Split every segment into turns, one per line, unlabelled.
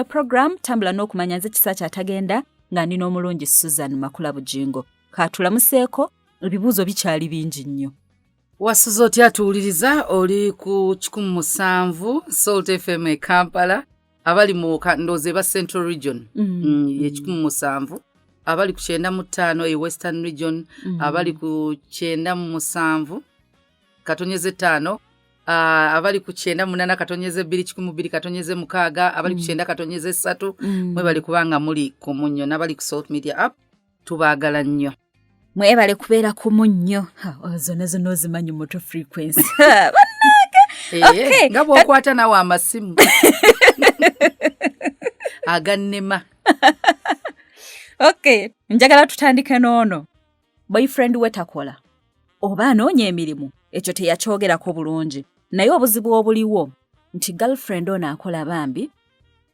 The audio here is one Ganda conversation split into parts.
Program Tambula n'Okumanya. Nze Kisa Kyatagenda nga ndi n'omulungi Susan Makula Bujingo. Kaatulamuseeko, ebibuuzo bikyali bingi nnyo.
Wasuza otya atuwuliriza? Oli ku 107 Salt FM e Kampala. Abali mu ndowooza eba Central Region, ye 107. Abali ku 95 e Western Region, abali ku 97.5, abali ku 98.2, 102.6, abali ku 90.3, mwebali kubanga muli ku Munnyo, n'abali ku Salt Media app, tubaagala nnyo.
Mwebale kubeera ku Munnyo. Zonna zonna ozimanyi muto frequency.
Eh, nga bw'okwata nawe amasimu agannema.
Okay, njagala tutandike n'ono. Boyfriend we takola oba anoonya emirimu, ekyo teyakyogerako bulungi, naye obuzibu obuliwo nti girlfriend ono akola bambi.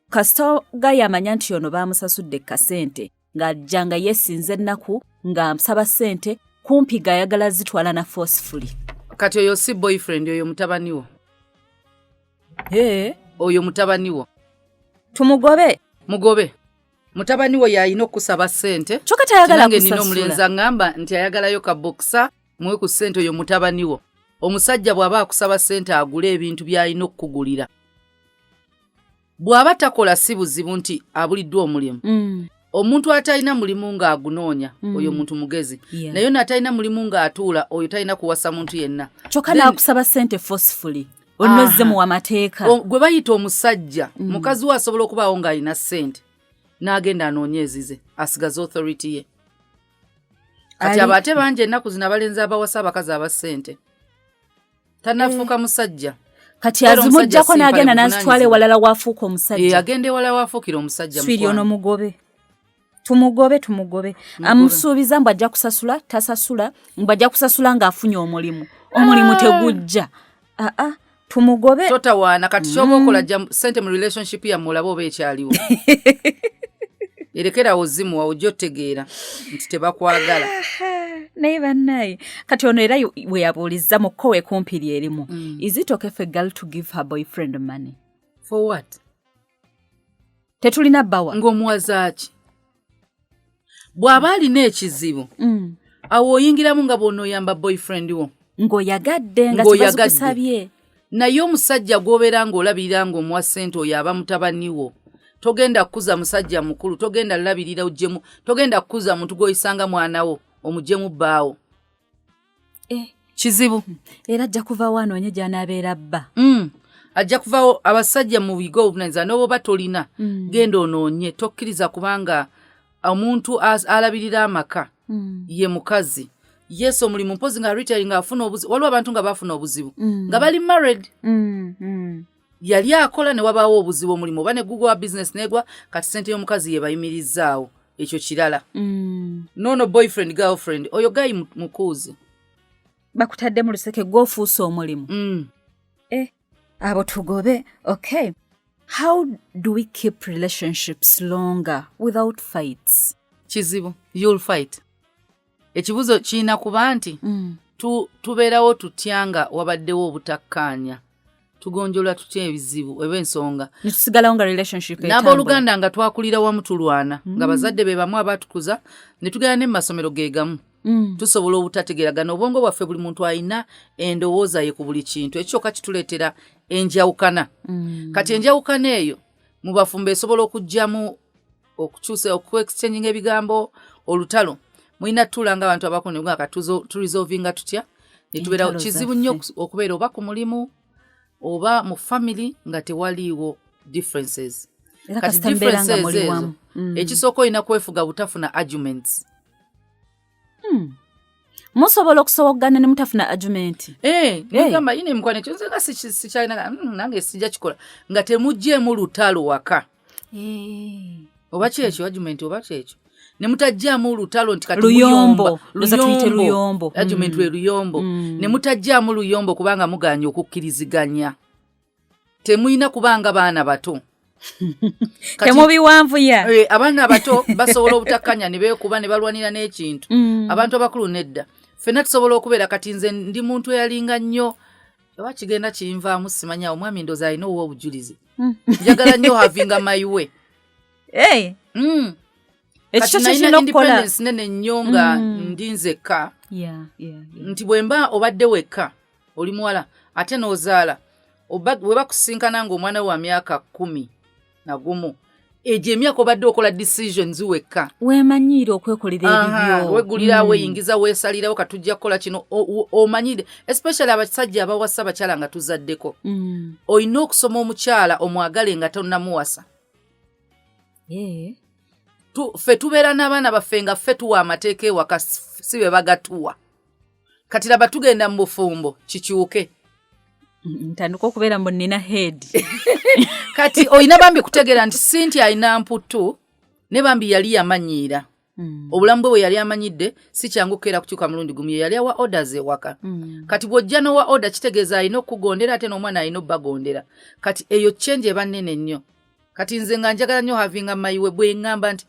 Kasita guy amanya nti ono baamusasudde kasente, ng'ajja nga yeesinza ennaku ng'amusaba ssente, kumpi g'ayagala zitwala na forcefully.
Kati oyo si boyfriend, oyo mutabani wo. Oyo mutabani wo.
Tumugobe?
Mugobe. Mutabani wo yalina okusaba ssente.
Kyokka tayagala
Nange nina omulenzi
kusasula.
aŋŋamba nti ayagalayo kabokisa, muwe ku ssente. Oyo mutabani wo. Omusajja bw'aba akusaba ssente agule ebintu by'alina okukugulira, bw'aba takola si buzibu nti abuliddwa omulimu. Omuntu atalina mulimu ng'agunoonya, oyo muntu mugezi. Naye ono atalina mulimu ng'atuula, oyo talina kuwasa muntu yenna.
Kyokka n'akusaba ssente forcefully, onozze muwa mateeka.
Gwe bayita omusajja, mukazi we asobola okubaawo ng'alina ssente n'agenda anoonya ezize, asigaze authority ye. Kati abo ate bangi ennaku zino, abalenzi abawasa abakazi aba ssente, tanafuuka musajja.
Kati
Era omusajja
azimugjako
si
n'agenda
mpale.
n'azitwala ewalala waafuuka omusajja.
Agenda ewala waafuukira omusajja.
Swiri ono
Mukwano.
mugobe, tumugobe, tumugobe. Amusuubiza mbu ajja kusasula, tasasula, mbu ajja kusasula ng'afunye omulimu, omulimu tegujja. Aa, tumugobe.
Totawaana. Kati kyoba okola, jja sente mu relationship yammwe, olabe oba ekyaliwo. Erekerawo zimuwa, ojja otegeera nti tebakwagala.
Naye bannaye, kati ono era we yabuulizza mu kkowe kumpi lyerimu: Is it okay for a girl to give her boyfriend money?
For what?
Tetulina bawa.
Ng'omuwazaaki bw'aba alina ekizibu, awo oyingiramu nga bw'onooyamba boyfriend wo.
Ng'oyagadde, nga
Ng'oyagadde.
tebazikusabye.
Naye omusajja gw'obeera ng'olabirira ng'omuwa ssente, oyo aba mutabani wo. Togenda kukuza musajja mukulu, togenda labirira oggyemu, togenda kukuza muntu gw'oyisanga mwana wo omuggyemu bbaawo.
Eh,
Kizibu.
Era ajja kuva anoonye gy'anaabeera bba.
Ajja kuvawo. Abasajja mu bigo obuvunanyizibwa, n'oba tolina, genda onoonye. Tokkiriza, kubanga omuntu alabirira amaka ye mukazi. Yes, omulimu mpozi nga retiring, ng'afuna obuzibu. Waliwo abantu nga bafuna obuzibu nga bali married. Yali akola ne wabaawo obuzibu, omulimu oba ne gugwa, business negwa, kati sente y'omukazi yebayimirizaawo. Ekyo kirala. Nono boyfriend, girlfriend, oyo guy mukuuzi.
Bakutadde mu luseke, gw'ofuuse omulimu. Eh, abo tugobe. Okay, how do we keep relationships longer without fights?
Kizibu, you'll fight. Ekibuzo kirina kuba nti tubeerawo tutya nga wabaddewo obutakkaanya? Tugonjola tutya ebizibu oba ensonga?
Netusigalawo nga relationship etambula.
N'abooluganda nga twakulira wamu tulwana, nga bazadde be bamu abaatukuza, ne tugenda ne mu masomero ge gamu, tusobola obutategeeragana. Obwongo bwaffe, buli muntu alina endowooza ye ku buli kintu. Ekyo kyokka kituleetera enjawukana. Kati enjawukana eyo mu bafumbo esobola okuggyamu okukyusa, okuexchanginga ebigambo, olutalo. Mulina tutuula nga abantu abakulu ne kati turesolvinga tutya ne tubeerawo.
Entalo
Kizibu nnyo
zaffe.
okubeera oba ku mulimu oba mu family nga tewaliiwo differences.
Era
Kati
kasita mubeera nga
differences
muli
ezo,
wamu.
Ekisooka olina kwefuga butafuna arguments.
Musobola okusowogana ne mutafuna argument?
Eh, negamba yine mukwano, ekyo nze nga sikyalina, nange sijja kikola, nga temuggyemu lutalo waka. Oba kyekyo argument, oba kyekyo ne mutajjaamu lutalo nti kati
Luyombo.
muyomba.
Lowooza tuyite luyombo.
Argument lwe luyombo. Ne mutajjaamu luyombo kubanga muganye okukkiriziganya. Temulina kubanga baana bato.
Temubiwanvuya.
Eh, abaana abato basobola obutakkanya ne beekuba ne balwanira n'ekintu. Abantu abakulu nedda. Ffenna tusobola okubeera. Kati nze ndi muntu eyalinga nnyo, oba kigenda kinvaamu, simanya. Omwami ndooza alina owa obujulizi. Njagala nnyo havinga my way.
Hey.
Kati nalina independence nene nnyo nga ndi nzekka. Nti bwe mba obadde wekka, oli muwala ate n'ozaala, bwe bakusinkana ng'omwana wa myaka 11, egyo emyaka obadde okola decisions wekka.
Weemanyiire okwekolera ebibyo.
Wegulira, weeyingiza, weesalirawo, katujja kukola kino, omanyire. Especially abasajja abawasa abakyala nga tuzaddeko, olina okusoma omukyala omwagale nga tonnamuwasa. Ffe tubeera n'abaana baffe nga ffe tuwa amateeka ewaka, si be bagatuwa. Kati laba tugenda mu bufumbo, kikyuke.
Ntandika okubeera mbu nina head.
Kati olina bambi kutegeera nti si nti alina mputu, ne bambi yali yamanyiira obulamu bwe bwe yali amanyidde. Si kyangu kukeera kukyuka mulundi gumu. Ye yali awa orders ewaka. Kati bw'ojja n'owa order, kitegeeza alina okukugondera, ate n'omwana alina obbagondera. Kati eyo change eba nnene nnyo. Kati nze nga njagala nnyo havinga my way. Bwe ŋŋamba nti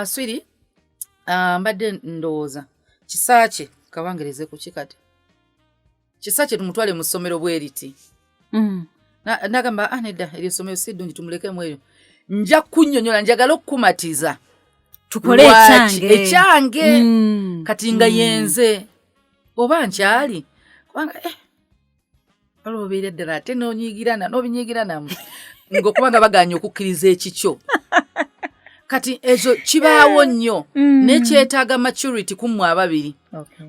sweetie, mbadde ndowooza Kisaakye kabangereze kuki, kati Kisaakye tumutwale mu ssomero bwe riti. Nagamba, ah, nedda, eryo essomero si ddungi, tumulekemu eryo. Nja kunnyonnyola, njagala okukumatiza.
Tukole
Lwaki?
ekyange.
Ekyange. Kati nga yenze oba nkyali, kubanga waliwo obeera ddala ate n'onyiigirana n'obinyigiranamu ng'okubanga baganye okukkiriza ekikyo. Kati ekyo kibaawo nnyo, naye kyetaaga maturity ku mmwe ababiri.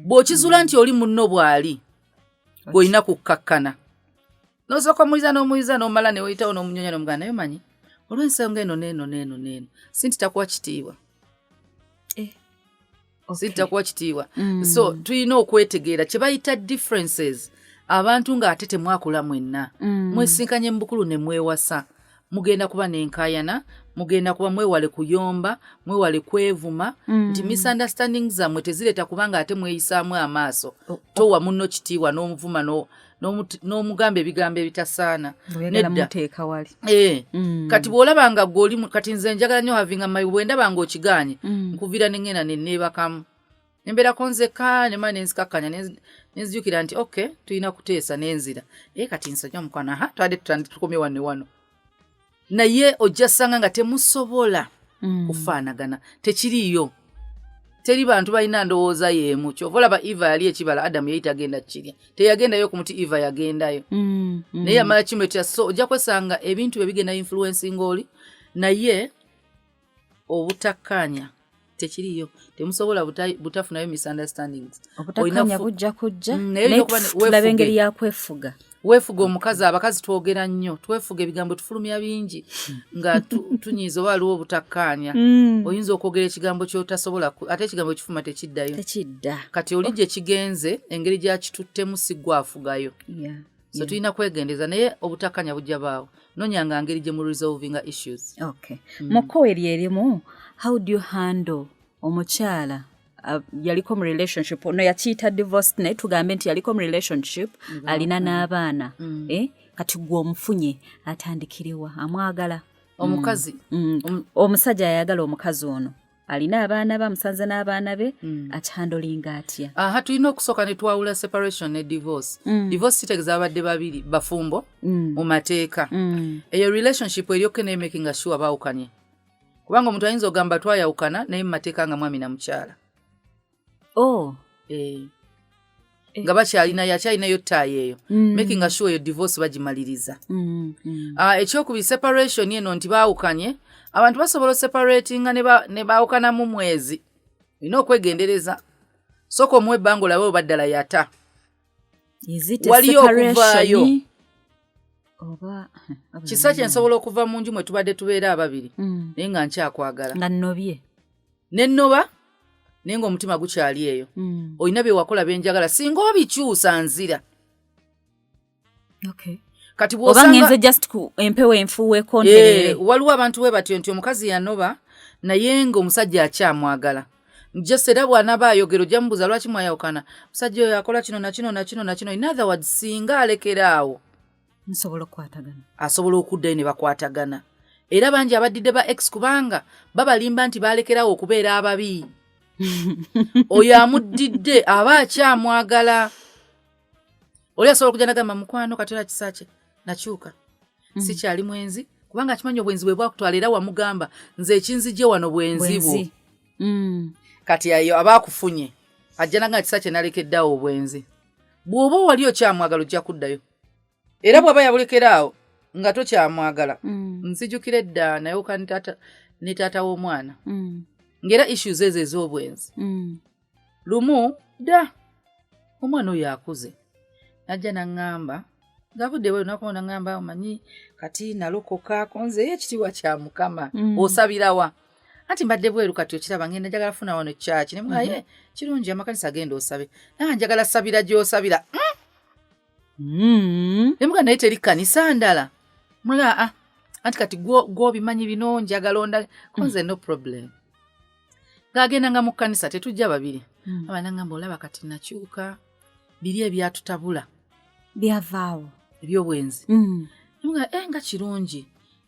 Bw'okizuula nti oli munno bw'ali, gw'olina kukkakkana, n'osooka omuyiza n'omuyiza n'omala ne weyitawo n'omunyonya n'omugamba, naye omanyi olw'ensonga eno n'eno n'eno n'eno, si nti takuwa kitiibwa, si nti takuwa kitiibwa. So tulina okwetegeera kye bayita differences. Abantu ng'ate temwakula mwenna, mwesinkanye mu bukulu ne mwewasa, mugenda kuba n'enkaayana, mugenda kuba, mwewale kuyomba, mwewale kwevuma, nti misunderstanding zammwe tezireeta kubanga ate mweyisaamu amaaso. Towa munno kitiibwa n'omuvuma n'omugamba ebigambo ebitasaana.
Oyagala
Nedda.
muteeka wali.
Eh, kati bw'olaba nga gwe oli kati nze njagala nnyo havinga my, bwe ndaba ng'okigaanye, nkuviira ne ŋŋenda ne neebakamu, nembeerako nzekka, nemala nenzikakkanya, nenzijukira nti ok, tulina kuteesa, nenzira. Naye kati nsonyiwa mukwano, aha, twade tukomye wano ne wano. Naye ojja sanga nga temusobola kufaanagana, tekiriiyo, teri bantu balina ndowooza y'emu. Kyova olaba Eva yali ekibala, Adamu yali tagenda kukirya, teyagendayo ku muti, Eva yagendayo. Naye yamala kimuletera. So ojja kwesanga ebintu bye bigenda influencing oli, naye obutakkaanya tekiriyo, temusobola butafunayo misunderstandings.
Obutakkaanya
Olina
bujja kujja.
Naye
naye
olina okuba
tulabe
weefuge.
Engeri ya kwefuga.
Weefuga omukazi. Abakazi twogera nnyo, twefuga, ebigambo tufulumya bingi nga tunyiiza oba waliwo obutakkaanya. Oyinza okwogera ekigambo ky'otasobola ate ekigambo ekifuma tekiddayo.
Tekidda.
Kati oli gye kigenze, engeri gyakituttemu, si gwe afugayo. So tulina kwegendeza, naye obutakkaanya bujja baawo. Nonyanga ngeri gye mu resolvinga issues.
Okay. Mu kkowe lyerimu, how do you handle omukyala yaliko mu relationship, ono yakiyita divorce, naye tugambe nti yaliko mu relationship, alina n'abaana, eh? Kati gwe omufunye, atandikirewa? Amwagala.
Omukazi?
Omusajja ayagala omukazi ono, alina abaana be, amusanze n'abaana be, akihandlinga atya?
Aha, tulina okusooka ne twawula separation ne divorce. Divorce kitegeeza babadde babiri bafumbo mu mateeka. Eyo relationship eryokke ne making sure baawukanye, kubanga omuntu ayinza ogamba twayawukana, naye mu mateeka nga mwami na mukyala.
Oh.
Eh. Nga bakyalinayo, akyalinayo ttaayi eyo, making sure eyo divorce bagimaliriza. Ah, ekyokubiri, separation eno nti baawukanye, abantu basobola oseparatinga ne baawukana mu mwezi. Olina okwegendereza, sooka omuwa ebbanga olabe oba ddala yata.
Is it a
Waliyo okuvaayo.
separation? Oba
Kisa kye nsobola okuva mu nju mwe tubadde tubeera ababiri, naye nga nkyakwagala.
Nga nnobye.
Nennoba, naye ng'omutima gukyali eyo. Olina bye wakola byenjagala, singa obikyusa nzira. Kati
oba
bw'osanga
ngenze just ku empewo enfuuweko
Eh,
nterere.
Waliwo abantu bwe batyo nti omukazi yanoba, naye ng'omusajja akyamwagala. Just era bw'anaaba ayogera, ojja mubuuza lwaki mwayawukana, musajja oyo akola kino nakino nakino nakino. In other words, singa alekera awo,
nsobola okukwatagana.
Asobola okuddayo ne bakwatagana. Era bangi abaddidde ba ex kubanga babalimba nti balekerawo okubeera ababi. Oyo amuddidde aba akyamwagala. Oli asobola okujja nagamba, mukwano, kati era kisa kye nakyuka. Sikyali mwenzi, kubanga akimanyi obwenzi bwe bwakutwala, era wamugamba, nze ekinzijje wano bwenzi bwo.
Bwenzi.
Kati ayo aba akufunye, ajja nanga kisa kye nalekeddeawo obwenzi. Bw'oba wali okyamwagala, ojja kuddayo, era bw'aba yabulekeraawo nga tokyamwagala. Nzijukira edda nayoka ne taata w'omwana, ng'era issues ezo ez'obwenzi. Lumu dda omwana oyo akuze najja naŋŋamba, ng'avudde bweru, nakuba naŋŋamba, omanyi kati nalokoka, konzeeyo ekitiibwa kya Mukama. Osabirawa? Anti mbadde bweru, kati okiraba ngenda njagala funa wano kyaki. Ne mugaye, kirungi, amakanisa genda osabe, naye njagala sabira gy'osabira. Ne muga, naye teri kkanisa ndala? Mula, ah, anti kati gw'obimanyi bino, njagala onda konze. No problem. Ng'agendanga mu kkanisa, tetujja babiri. Aba naŋŋamba, olaba kati nakyuka, biri ebyatutabula
byavaawo.
Ebyobwenzi. Nemuga, eh, nga kirungi.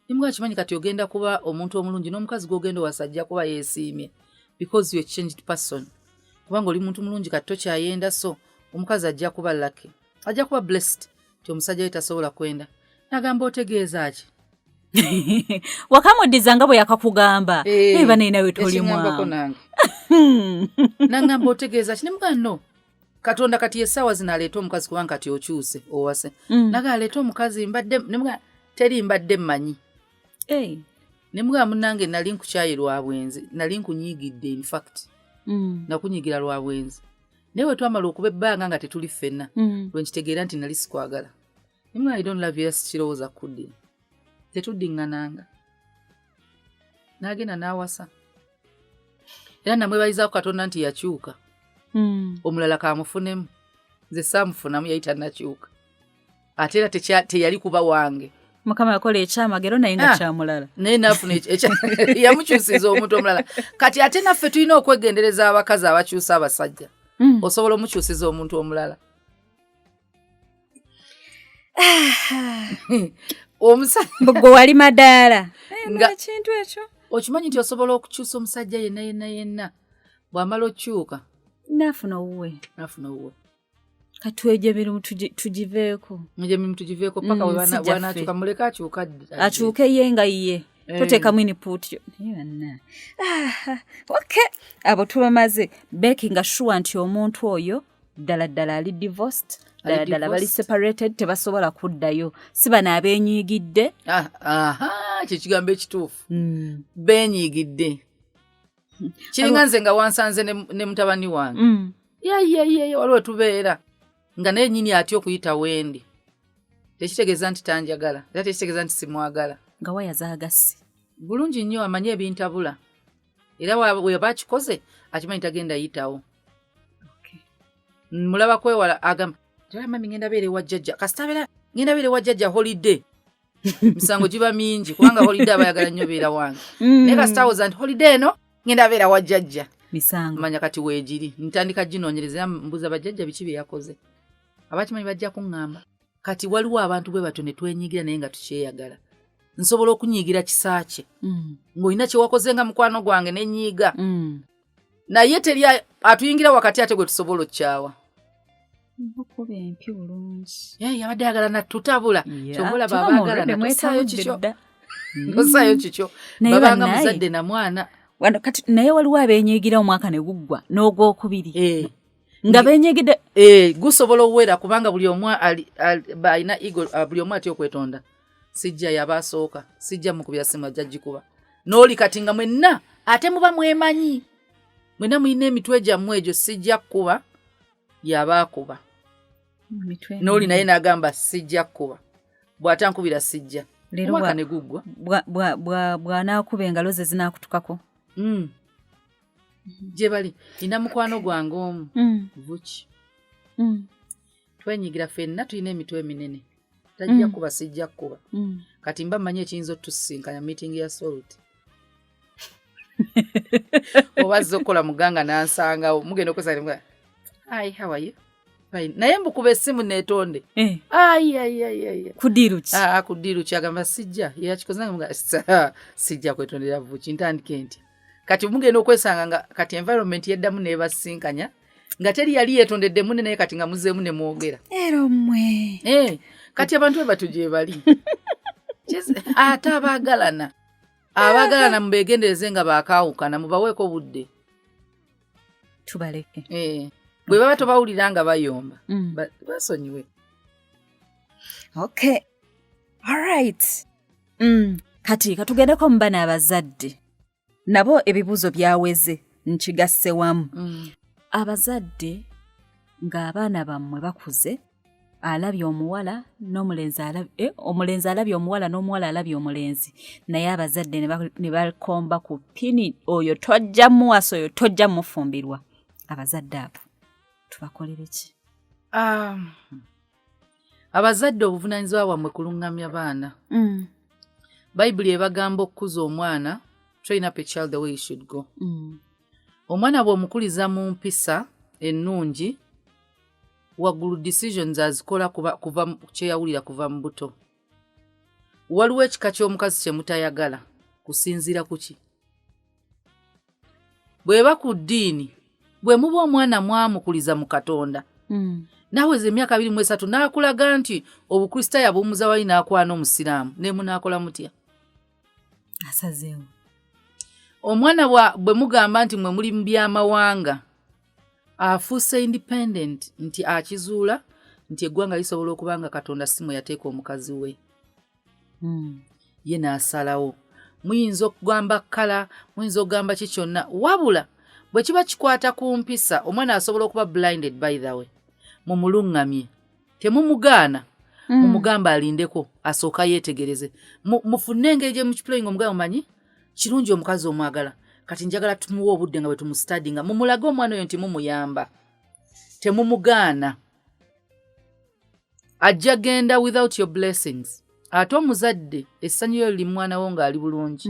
Nemuga, kimanyi kati ogenda kuba omuntu omulungi, n'omukazi gw'ogenda owasa ajja kuba yeesiimye because you changed person, kubanga oli muntu mulungi kati, tokyayenda. So omukazi ajja kuba lucky, ajja kuba blessed ti omusajja we tasobola kwenda. Nagamba, otegeeza ki?
Wakamuddiza nga bwe yakakugamba?
Eh,
eba naye nawe toli
yakiŋŋambako
mwangu.
Nange naŋŋamba, otegeeza ki? Nemugaa, no, Katonda kati essaawa zino aleete omukazi, kubanga kati okyuse, owase. Naga aleete omukazi, mbadde nemugaa teri, mbadde mmanyi.
Eh.
Nemugaa, munnange, nali nkukyaye lwa bwenzi, nali nkunyiigidde, in fact nakunyiigira lwa bwenzi, naye bwe twamala okuba ebbanga nga tetuli ffenna, lwe nkitegeera nti nali sikwagala. Nemugaa, I don't love you, era sikirowooza kuddira, tetuddiŋŋananga. N'agenda n'awasa, era namwebalizaako Katonda nti yakyuka. Omulala kamufunemu, nze saamufunamu, yali tannakyuka, ate era teyali kuba wange.
Mukama yakola ekyamagero, naye nga
Ah.
kyamulala.
Naye nafuna yamukyusiza omuntu omulala. Kati ate naffe tulina okwegendereza abakazi abakyusa abasajja. Osobola omukyusiza omuntu omulala. Omusajja
gwe wali madaala
Nga-
ekintu ekyo.
Okimanyi nti osobola okukyusa omusajja yenna yenna yenna, bw'amala okyuka
naafuna owuwe.
Nafuna owuwe.
Kati egyo emirimu tugiveeko.
Egyo emirimu tugiveeko paka
si gyaffe.
bwanakyuka, muleke akyuka
Akyuke ye nga ye.
Eh.
Toteekamu input yo. Naye banna, ah, okay, abo tubamaze making sure nti omuntu oyo ddala ddala ali divorced, ddala ddala bali
divorced.
separated, tebasobola kuddayo, si bano abeenyiigidde.
Ah, aha, kyekigambo ekituufu, beenyiigidde. Kiringa nze nga wansanze ne mutabani wange. Yayeyeye, waliwo tubeera nga naye nyini atya okuyita wendi. Tekitegeeza nti tanjagala, era tekitegeeza nti simwagala.
Nga waya zaagasi.
Bulungi nnyo, amanyi ebintabula, era weba akikoze akimanyi tagenda yitawo. Mulaba kwewala, agamba tala, mami, ngenda beera ewa jjajja, kasita abeera ngenda beera ewa jjajja holiday, misango giba mingi, kubanga holiday aba ayagala nnyo beera wange. Naye kasita awoza nti holiday eno ngenda beera wa jjajja,
misango.
Manya kati weegiri, ntandika ginoonyereza, era mbuuza bajjajja biki bye yakoze. Abakimanyi bajja kuŋŋamba. Kati waliwo abantu bwe batyo ne twenyigira, naye nga tukyeyagala. Nsobola okunyiigira kisaakye ng'olina kye wakoze nga mukwano gwange, nenyiiga, naye teri atuyingira wakati ate gwe tusobola okukyawa.
Okuba empi bulungi.
Eh, yabadde ayagala natutabula. Kyova olaba
Kyova
abaagala
already
tosaayo
mwetabudde
kikyo,
dda.
tosaayo kikyo.
Naye
babanga
bannaye-
muzadde na mwana.
Wano kati naye waliwo abeenyiigira omwaka ne guggwa n'ogwokubiri
Eh,
nga beenyigidde.
Eh, gusobola owera, kubanga buli omu alina ego, ah, buli omu atya okwetonda. Sijja yaba asooka, sijja mukubira simu, ajja gikuba n'oli. Kati nga mwenna ate muba mwemanyi, mwenna mulina emitwe gyammwe egyo, sijja kukuba, yaba akuba n'oli naye n'agamba sijja kukuba, bw'atankubira sijja.
Leero
Omwaka ne guggwa.
Bw'anaakuba engalo ze zinaakutukako.
Gye bali, nina mukwano gwange omu, Vuki. Twenyigira ffenna, tulina emitwe eminene, tajja kuba, sijja kukuba. Kati mba mmanyi ekiyinza otutusisinkanya, meeting ya Salt, oba azze okukola muganga nansangawo, mugenda okwesa, "Hi, how are you?" Fine. Naye mbukuba essimu neetonde.
Eh,
Ai.
Ku deal ki?
Ah, ku deal ki? Agamba sijja, yakikoze nange muga, sijja kwetondera Vuki, ntandike nti kati mugenda okwesanga nga kati environment yeddamu nebasinkanya nga teri yali yeetondedde munne, naye kati nga muzeemu ne mwogera.
Era omwe.
Eh, kati abantu be batyo gye bali. Ate abaagalana, abaagalana mubeegendereze nga baakaawukana, mubaweeko budde.
Tubaleke.
Eh, bwe baba tobawulira nga bayomba, basonyiwe.
Okay, alright. Kati katugendeko mu bano abazadde, nabo ebibuuzo byaweze, nkigasse wamu. Abazadde ng'abaana bammwe bakuze, alabye omuwala n'omulenzi, omulenzi alabye omuwala n'omuwala alabye omulenzi, naye abazadde ne bakomba ku pini, oyo tojja muwasa, oyo tojja mufumbirwa. Abazadde abo tubakolere ki?
Abazadde, obuvunaanyizibwa bwammwe kuluŋŋamya baana. Bayibuli ebagamba okukuza omwana, train up a child the way he should go. Omwana bw'omukuliza mu mpisa ennungi, waggulu decisions azikola kuva kyeyawulira kuva mu buto. Waliwo ekika ky'omukazi kye mutayagala kusinziira ku ki? Bw'eba ku ddiini, bwe muba omwana mwamukuliza mu Katonda, naaweza emyaka 23 n'akulaga nti Obukristaayo abuwumuza wali, n'akwana Omusiraamu, ne munaakola mutya?
Asazeewo.
Omwana bwe mugamba nti mwe muli mu byamawanga, afuuse independent, nti akizuula nti eggwanga lisobola okuba nga Katonda si mwe yateeka omukazi we. Ye n'asalawo. Muyinza okugamba kkala, muyinza okugamba ki kyonna, wabula bwe kiba kikwata ku mpisa, omwana asobola okuba blinded. By the way, mumuluŋŋamye, temumugaana. Mumugamba alindeko, asooka yeetegereze. Mufune engeri gye mukiplaying. Omugamba, omanyi kirungi omukazi omwagala, kati njagala tumuwe obudde nga bwe tumustudyinga. Mumulage omwana oyo nti mumuyamba, temumugaana. Ajja genda without your blessings. Ate omuzadde essanyu lyo liri mwana wo ng'ali bulungi.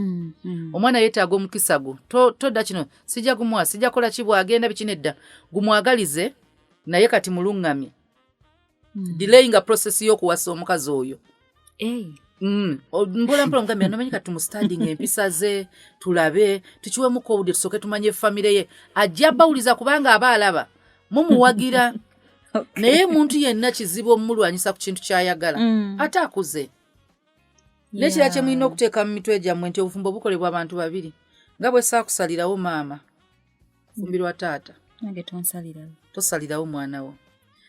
Omwana yeetaaga omukisa gwo. Todda kino sijja kumuwa, sijja kukola ki, bw'agenda biki, nedda. Gumwagalize, naye kati muluŋŋamye. Delayinga process y'okuwasa omukazi oyo.
Hey.
Mpola mpola omugambye, nomanyi kati tumustudyinga empisa ze, tulabe, tukiwemuko obudde, tusooke tumanye famire ye. Ajja bawuliza kubanga aba alaba mumuwagira. Naye muntu yenna kizibu omumulwanyisa ku kintu ky'ayagala. Ate akuze. N'ekirala kye mulina okuteeka mu mitwe gyammwe nti obufumbo bukolebwa abantu babiri. Nga bwe saakusalirawo maama fumbirwa taata,
Nange tonsalirawo.
Tosalirawo mwana wo.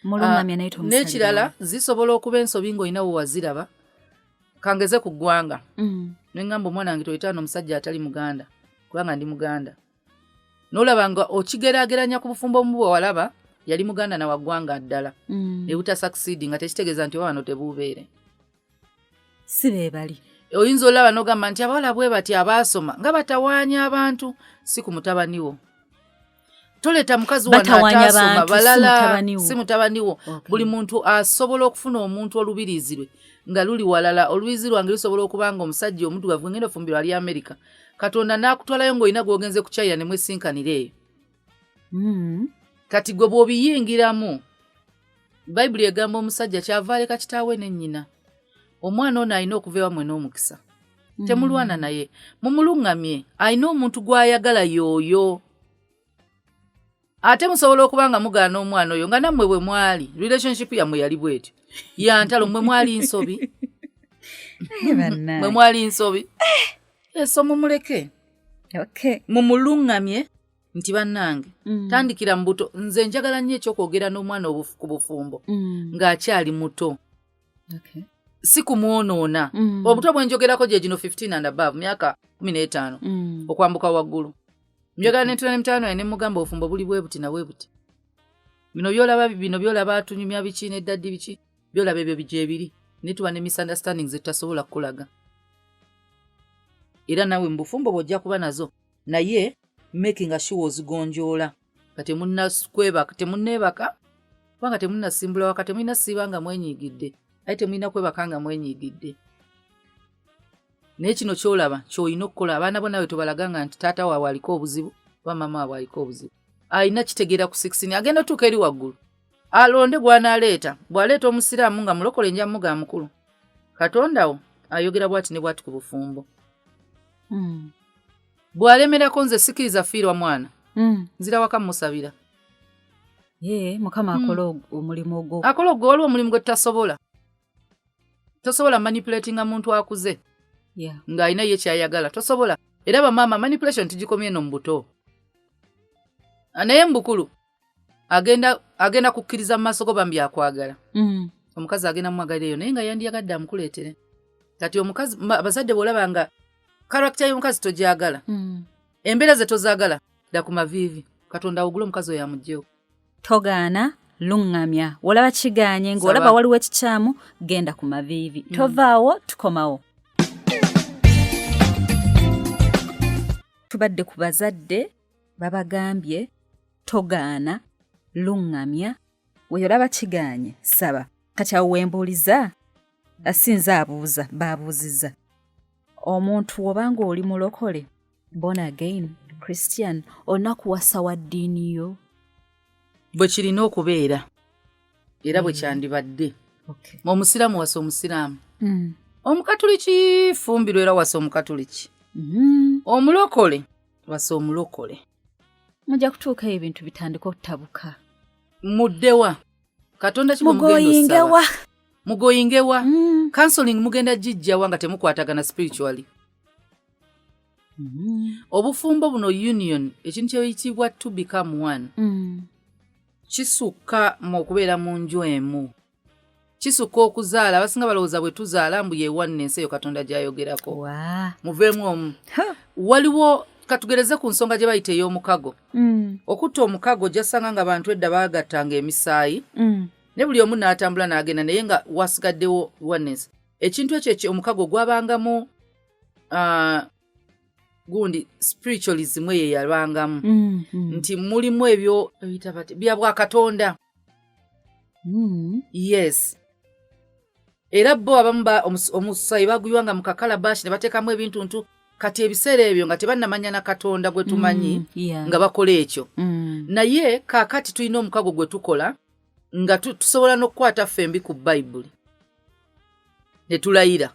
Muluŋŋamya, naye tomusalirawo.
N'ekirala, zisobola okuba ensobi ng'olina we waziraba. Kangeze ku ggwanga, ne ŋŋamba omwana wange, toyitaano omusajja atali Muganda kubanga ndi Muganda, n'olaba nga okigeraageranya ku bufumbo omu bwe walaba yali Muganda na waggwanga ddala, ne butasucceed, nga tekitegeeza nti oba wano tebuubeere.
Si be bali.
Oyinza olaba n'ogamba nti abawala bwe bati abaasoma nga batawaanya abantu. Si ku mutabani wo. Toleeta mukazi wano
Batawaanya
ataasoma
bantu, si
balala.
mutabani wo.
Si mutabani wo.
Okay.
Buli muntu asobola okufuna omuntu olubiriizi lwe nga luli walala. Olubiriizi lwange lusobola okuba nga omusajja omuddugavu ngenda ofumbirwa ali Amerika, Katonda n'akutwalayo ng'olina gw'ogenze ku China ne mwesinkanira eyo. Kati gwe bw'obiyingiramu, Bayibuli egamba omusajja kyava aleka kitaawe ne nnyina. Omwana ono alina okuva ewammwe n'omukisa. Temulwana naye, mumuluŋŋamye. Alina omuntu gw'ayagala y'oyo. Ate musobola okuba nga mugaana omwana oyo nga nammwe bwe mwali relationship yammwe yali bwetyo yantalo, mmwe mwali nsobi.
Eh, bannange.
Mwe mwali nsobi eso, mumuleke. Mumuluŋŋamye nti bannange, tandikira mu buto. Nze njagala nnyo ekyokwogera n'omwana ku bufumbo ng'akyali muto, si kumwonoona. Obuto bwe njogerako gye gino 15 and above, myaka 15 okwambuka waggulu. Njagala nentula ne mutabani wange ne mugamba, obufumbo buli bwe buti na bwe buti, bino byolaba, bino byolaba atunyumya biki ne daddy biki byolaba, ebyo gyebiri, naye tuba ne misunderstandings zetutasobola kukulaga. Era nawe mu bufumbo bw'ojja kuba nazo, naye making sure ozigonjoola nga temunnakwebaka, temunneebaka, kubanga temunnasimbula waka. Temulina siiba nga mwenyiigidde, aye temulina kwebaka nga mwenyiigidde. Naye kino kyolaba kyolina okukola, abaana bo nawe tobalaganga nti taata waabwe aliko obuzibu oba maama waabwe aliko obuzibu. Alina kitegeera ku 16, agenda otuuka eri waggulu, alonde gw'anaaleeta. Bw'aleeta Omusiraamu nga mulokole, nja muga mukulu, Katonda wo ayogera bw'ati ne bw'ati ku bufumbo. Bw'alemerako, nze sikiriza fiirwa mwana. Nzira waka musabira.
Ye Mukama akola omulimu ogwo.
Akola ogwo. Waliwo omulimu gwe tutasobola. Tosobola manipulatinga muntu akuze ng'alina ye kyayagala, tosobola. Era bamaama, manipulation tugikomye eno mu buto, naye mu bukulu agenda kukkiriza mu maaso go bambi akwagala. Omukazi agenda mumwagalira eyo, naye nga yandiyagadde amukuleetere. Kati omukazi, abazadde bw'olaba nga character y'omukazi togyagala, embeera ze tozaagala, dda ku maviivi, Katonda awugule omukazi oyo amugjewo.
Togaana, luŋŋamya. Olaba kigaanye, ng'olaba waliwo ekikyamu, genda ku maviivi. Tovaawo, tukomawo. Tubadde ku bazadde, babagambye togaana, luŋŋamya. Weolaba kigaanye, saba. Kati awo wembuuliza, asinza abuuza, baabuuzizza omuntu, wobanga oli mulokole, born again Christian, olina kuwasa wa ddiini yo?
Bwe kirina okubeera, era bwe kyandibadde. Omusiraamu wasa omusiraamu, omukatuliki fumbirwa era wasa omukatuliki, omulokole wasa omulokole.
Mujja kutuukayo ebintu bitandika okutabuka.
Muddewa Katonda?
Mugoyingewa?
Mugoyingewa? Counseling mugenda gijjawa nga temukwatagana spiritually? Obufumbo buno, union, ekintu kyeyitibwa to become one, kisukka mu okubeera mu nju emu, kisukka okuzaala. Abasinga balowooza bwe tuzaala mbu ye one ensi eyo Katonda gy'ayogerako. Muveemu omu. Waliwo, katugereze ku nsonga gye bayita ey'omukago. Okutta omukago, gyasanga nga bantu edda baagattanga emisaayi, ne buli omu n'atambula n'agenda, naye nga wasigaddewo oneness. Ekintu ekyo omukago gwabangamu gundi spiritualism eyo yabangamu, nti mulimu ebyo bya bwakatonda. Yes, era bo abamu omusaayi baguyiwanga mu kakalabashi ne bateekamu ebintu ntu. Kati ebiseera ebyo nga tebannamanya na Katonda gwe tumanyi, nga bakola ekyo. Naye kaakati tulina omukago gwe tukola nga tusobola n'okukwata ffembi ku Bayibuli ne tulayira.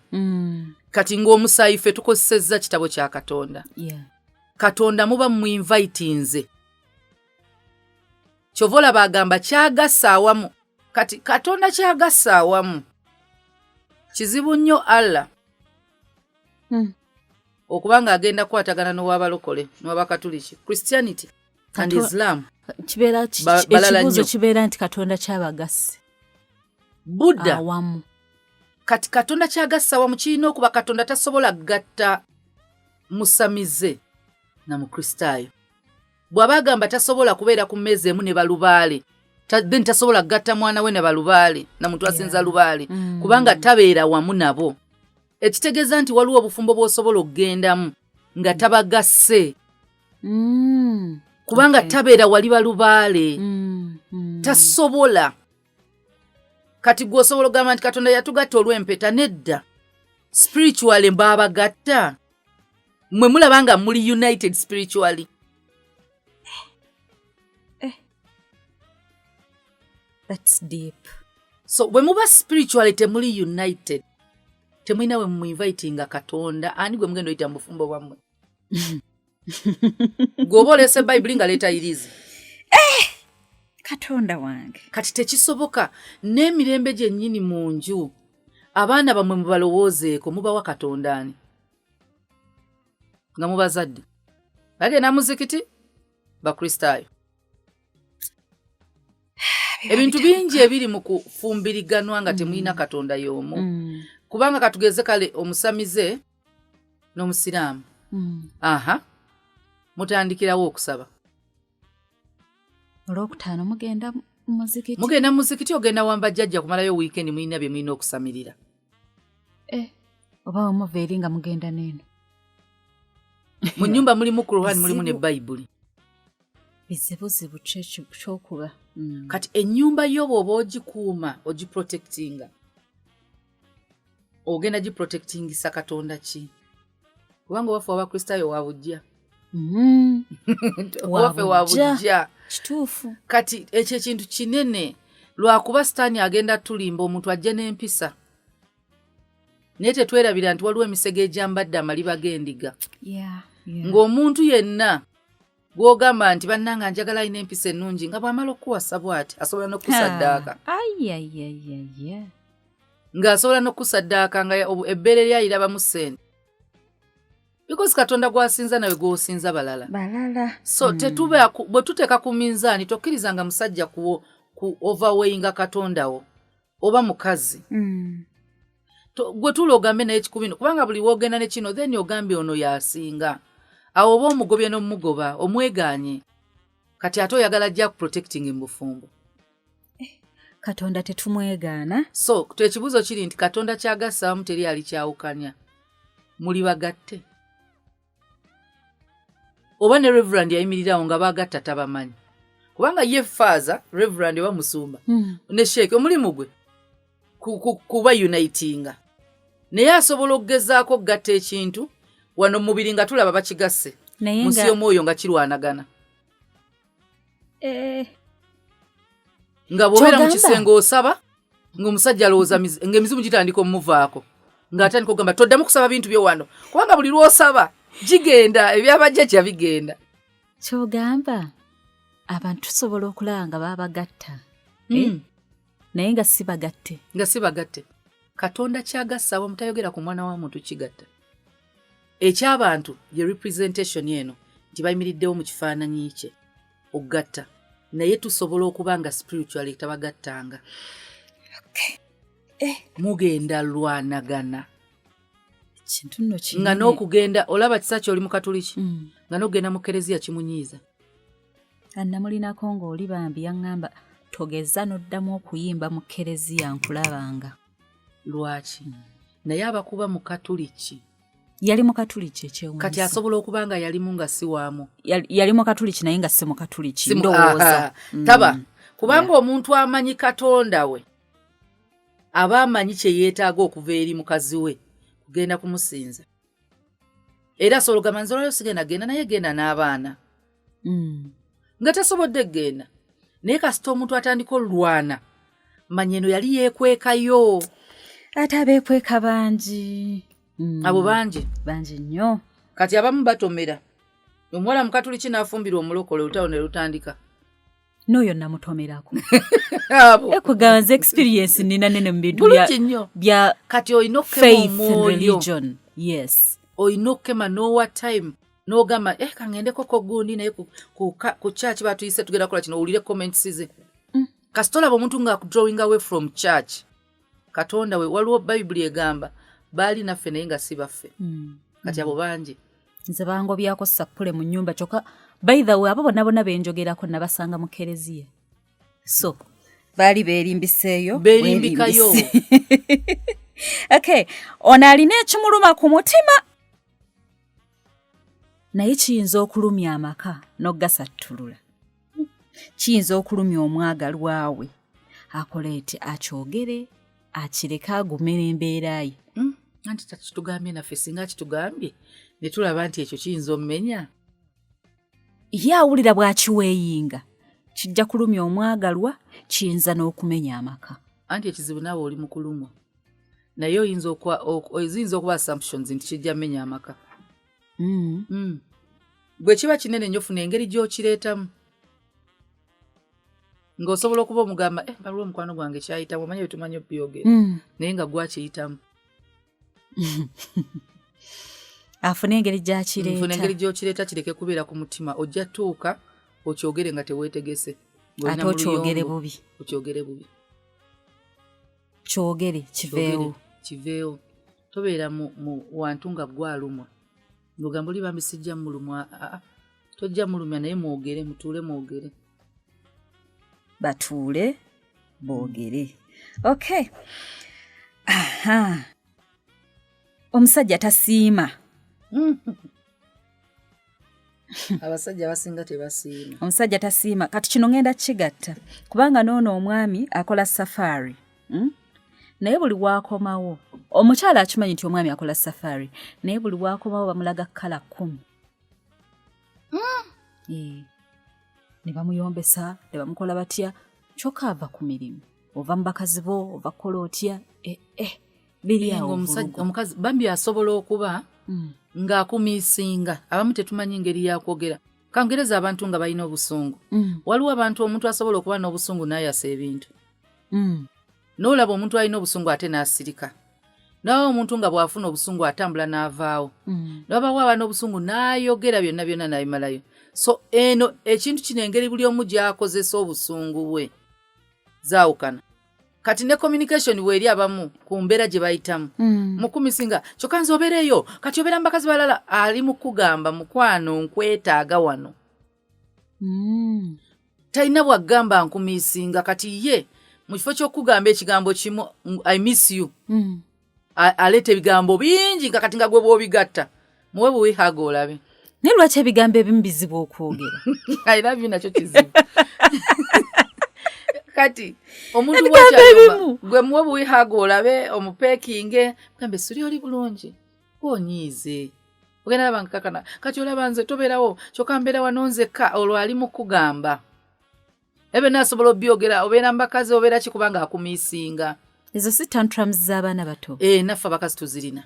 Kati ng'omusaayi ffe tukozesezza kitabo kya Katonda. Katonda muba muinvitinze, kyova olaba agamba kyagassa awamu. Kati Katonda kyagassa awamu kizibu nnyo Allah okuba nga agenda kukwatagana n'owabalokole n'owabakatuliki, Christianity and Islam.
Kibeera
Balala
ekibuuzo
nnyo.
Kibeera nti Katonda kyabagasse
Buddha
awamu.
Kati Katonda kyagassa awamu kirina okuba, Katonda tasobola kugatta musamize na Mukristaayo. Bw'aba agamba tasobola kubeera ku mmeeza emu ne balubaale, then tasobola kugatta mwana we na balubaale na muntu asinza lubaale, kubanga tabeera wamu nabo. Ekitegeeza nti waliwo obufumbo bw'osobola okugendamu nga tabagasse, kubanga tabeera wali balubaale. Tasobola. Kati gwe osobola okugamba nti Katonda yatugatta olw'empeta? Nedda, spiritually baabagatta. Mwe mulaba nga muli united spiritually.
That's deep.
So bwe muba spiritually temuli united, temulina we muinvitinga Katonda. Ani gwe mugenda oyita mu bufumbo bwammwe? Gweoba oleese Bayibuli nga leeta irizi.
Katonda wange!
Kati tekisoboka. N'emirembe gyennyini mu nju, abaana bammwe mubalowoozeeko. Mubawa Katonda ani nga mubazadde? Bagenda muzikiti, Bakristaayo. Ebintu bingi ebiri mu kufumbiriganwa nga temulina Katonda y'omu. Kubanga katugeze kale omusamize n'omusiraamu, aha mutandikirawo okusaba.
Olwokutaano mugenda mu muzikiti.
Mugenda mu muzikiti, ogenda wamba jjajja kumalayo wiikendi, mulina bye mulina okusamirira.
Eh, oba wemuva eri nga mugenda neeno.
Mu nnyumba mulimu Kuruhani, mulimu ne
Bizibu.
Bayibuli.
Bizibuzibu kyokuba.
Kati ennyumba yo bw'oba ogikuuma, ogiprotectinga, ogenda giprotectingisa Katonda ki? Kubanga owaffe Abakristaayo wa bujja. Owaffe wa
Wa bujja.
bujja.
Kituufu.
Kati ekyo ekintu kinene, lwakuba Sitaani agenda tulimba, omuntu ajja n'empisa, naye tetwerabira nti waliwo emisege egyambadde amaliba g'endiga. Ng'omuntu yenna gw'ogamba nti bannanga njagala alina empisa ennungi, nga bw'amala okukuwasa bw'ati asobola n'okukusaddaaka.
Ayayayaya.
Ng'asobola n'okusaddaaka nga ebbeere lyayirabamu ssente, because Katonda gwasinza nawe gwosinza balala.
Balala.
So tetuba bwe tuteeka ku minzaani, tokkirizanga musajja ku overweighinga Katonda wo oba mukazi. Gwe tuula ogambe naye kikumi, kubanga buli woogenda ne kino, then ogambye ono yasinga awo, oba omugobye n'omugoba, omwegaanye. Kati ate oyagala ajja protecting mu bufumbo?
Katonda tetumwegaana.
So ekibuuzo kiri nti Katonda kyagassaamu teri ali kyawukanya, muli bagatte? Oba ne reverend yayimirirawo nga bagatta tabamanyi, kubanga ye faaza, reverend oba musumba ne sheeke, omulimu gwe kuba unitinga, naye asobola okugezaako okugatta ekintu wano mu mubiri nga tulaba bakigasse,
naye
mu nsi
nga
y'omwoyo nga kirwanagana. Nga bw'obeera mu
Ky'ogamba?
kisenge osaba, ng'omusajja alowooza ng'emizimu gitandika omuvaako, ng'atandika okugamba toddamu kusaba bintu byo wano, kubanga buli lw'osaba gigenda, ebyabajjajja bigenda.
Kyogamba abantu tusobola okulaba nga babagatta, Eh? Naye nga si bagatte.
Nga si bagatte. Katonda kyagassa awamu tayogera ku mwana wa muntu kigatta. Ekyabantu ye representation eno nti bayimiriddewo mu kifaananyi kye okugatta, naye tusobola okuba nga spiritually tabagattanga. Mugenda lwanagana.
Kintu nno kinene.
Nga n'okugenda olaba kisa kyoli mu Katuliki, nga n'okugenda mu kereziya kimunyiiza.
Annamulinako ng'oli bambi yaŋŋamba, togeza n'oddamu okuyimba mu kereziya, nkulabanga.
Lwaki? Naye abakuba mu Katuliki.
Yali mu Katuliki, ekyewuunyisa.
Kati asobola okuba nga yalimu nga si waamu.
Yali mu Katuliki naye nga si mu Katuliki, ndowooza.
Aha, taba kubanga omuntu amanyi Katonda we aba amanyi kye yeetaaga okuva eri mukazi we kugenda kumusinza, era asobola okugamba, nze olwaliro sigenda genda, naye genda n'abaana, nga tasobodde kugenda. Naye kasita omuntu atandika olulwana, manya eno yali yeekwekayo.
Ate abeekweka bangi.
Abo bangi.
Bangi nnyo.
Kati abamu batomera omuwala mukatuliki n'afumbirwa omulokole, olutalo ne lutandika.
N'oyo namutomerako.
Abo.
Ekugamba nze experience nina nene mu bintu bya,
Bulungi nnyo.
bya
Kati olina okukema
faith and
omwoyo.
religion, yes.
Olina okukema n'owa time n'ogamba, eh, kangendeko ko gundi, naye ku church batuyise, tugenda kukola kino, owulire comments ze. Kasita olaba omuntu nga drawing away from church, Katonda we, waliwo Bayibuli egamba baali naffe naye nga si baffe. Kati abo bangi.
Nze bangobyako sappule mu nnyumba, kyokka by the way abo bonna bonna benjogerako nabasanga mu kereziya, so baali beerimbiseeyo.
Beerimbikayo.
Weerimbise. Okay, ono alina ekimuluma ku mutima, naye kiyinza okulumya amaka n'okugasattulula, kiyinza okulumya omwagalwa we. Akola eti akyogere, akireke, agumira embeera ye?
Anti takitugambye naffe, singa akitugambye ne tulaba nti ekyo kiyinza omumenya.
Ye awulira bw'akiweeyinga kijja kulumya omwagalwa, kiyinza n'okumenya amaka.
Anti ekizibu naawe oli mu kulumwa, naye oyinza ziyinza okuba assumptions nti kijja mmenya amaka. Bwe kiba kinene nnyo, funa engeri gy'okireetamu ng'osobola okuba omugamba, eh, waliwo omukwano gwange kyayitamu, omanyi byetumanyi obyogera, naye nga gwakiyitamu.
Afune engeri
Nfuna
gy'akireeta.
Engeri gy'okireeta kireke kubeera ku mutima. Ojja tuuka okyogere nga teweetegese. Ng'olina
Ate
mu
okyogere
luyombo.
bubi.
Okyogere bubi.
Kyogere kiveewo.
Kyogere, kiveewo. Tobeera mu wantu nga gwalumwa ng'ogamba oli bambi sijja mulumwa. Aa, tojja mulumya, naye mwogere, mutuule mwogere.
Batuule boogere. Okay, aha, omusajja tasiima.
Abasajja abasinga tebasiima.
Omusajja tasiima. Kati kino ngenda kigatta kubanga noono omwami akola safari, Naye buli waakomawo, omukyala akimanyi nti omwami akola safari, naye buli waakomawo bamulaga kala 10. Eh. Ne bamuyombesa ne bamukola batya, kyokka ava ku mirimu, ova mu bakazi bo, ova kukola otya, eh, eh, biri awo.
Ng'omusajja
vulugu.
Omukazi bambi asobola okuba ng'akumiisinga. Abamu tetumanyi ngeri yakwogera. Kangereza abantu nga balina obusungu. Waliwo abantu, omuntu asobola okuba n'obusungu n'ayasa ebintu. N'olaba omuntu alina obusungu ate n'asirika, nawe omuntu nga bw'afuna obusungu atambula n'avaawo. Nabawo aba n'obusungu n'ayogera byonna byonna n'abimalayo. So eno ekintu kino, engeri buli omu gy'akozesa obusungu bwe zaawukana. Kati ne communication weeri, abamu ku mbeera gye bayitamu mukumisinga, kyokka nze obeereeyo kati obeera mu bakazi balala, ali mu kugamba, "Mukwano, nkwetaaga wano." Talina bw'agamba nkumisinga. Kati ye mu kifo ky'okugamba ekigambo kimu, "I miss you," aleeta ebigambo bingi, nga kati nga gwe bw'obigatta, muwe buwi hug olabe.
Naye lwaki ebigambo ebimu bizibu okwogera?
"I love you" nakyo kizibu. Kati omuntu
Ebigambo
bw'akyayomba,
ebimu.
gwe muwe buwi hug olabe, omupeckinge, gambe, "Suli oli bulungi, onyiize." Ogenda laba nkakana, kati olaba nze tobeerawo, kyokka mbeera wano nzekka. Olwo ali mu kugamba ebyo naasobola obyogera, obeera mu bakazi, obeera ki, kubanga akumisinga.
Ezo si tantrums z'abaana bato?
E, naffe abakazi tuzirina.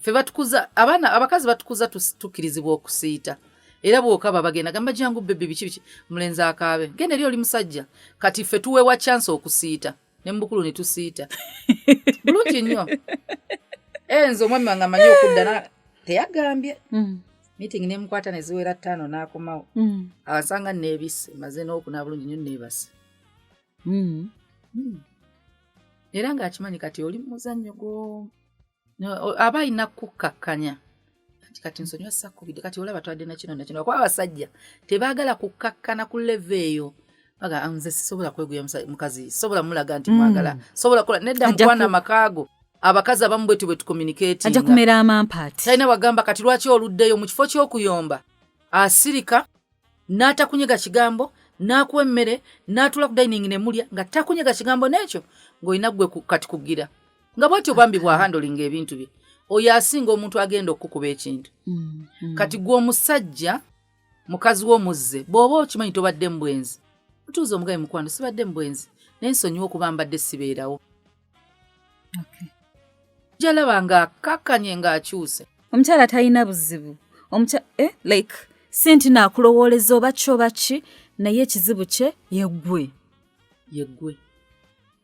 Ffe batukuza abaana, abakazi batukuza, tukkirizibwa okusiita. Era bwokaba bagenda gamba, "Jangu baby," biki biki, omulenzi akaabe, "Genda eri, oli musajja." Kati ffe tuweebwa chance okusiita, ne mubukulu ne tusiita bulungi nnyo. E, nze omwami wange amanyi okudda teyagambye. Meeting nemukwata neziwera 5 n'akomawo, asanga neebisse, maze n'okunaa bulungi nnyo, neebase. Era ng'akimanyi kati oli mu muzannyo gwo. Aba alina kukkakkanya nti kati nsonyiwa sakkubidde, kati olaba twadde nakino nakino, kuba abasajja tebaagala kukkakkana ku level eyo. Baga, "Ah, nze sisobola kweguya mukazi, sobola mulaga nti mwagala, sobola kola nedda."
Ajja
Mukwana, amakaago abakazi abamu bwetu bwe
Ajja
tucommunicatinga.
kumera amampaati.
Talina wagamba kati lwaki oluddeyo. Mu kifo ky'okuyomba asirika n'atakunyega kigambo, n'akuwa emmere, n'atuula ku dining ne mulya nga takunyega kigambo. N'ekyo ng'olina ggwe kati kugira nga bwatyo bambi bw'ahandlinga ebintu bye, oyo asinga omuntu agenda okukuba ekintu. Kati gwe omusajja, mukazi w'omuzze, bw'oba okimanyi tobadde mu bwenzi, otuuza omugabe, "Mukwano, sibadde mu bwenzi, naye nsonyiwa okuba mbadde sibeerawo." Jalaba ng'akkakkanye ng'akyuse.
Omukyala talina buzibu. Like si nti naakulowooleza oba ki oba ki, naye ekizibu kye yeggwe.
Yeggwe.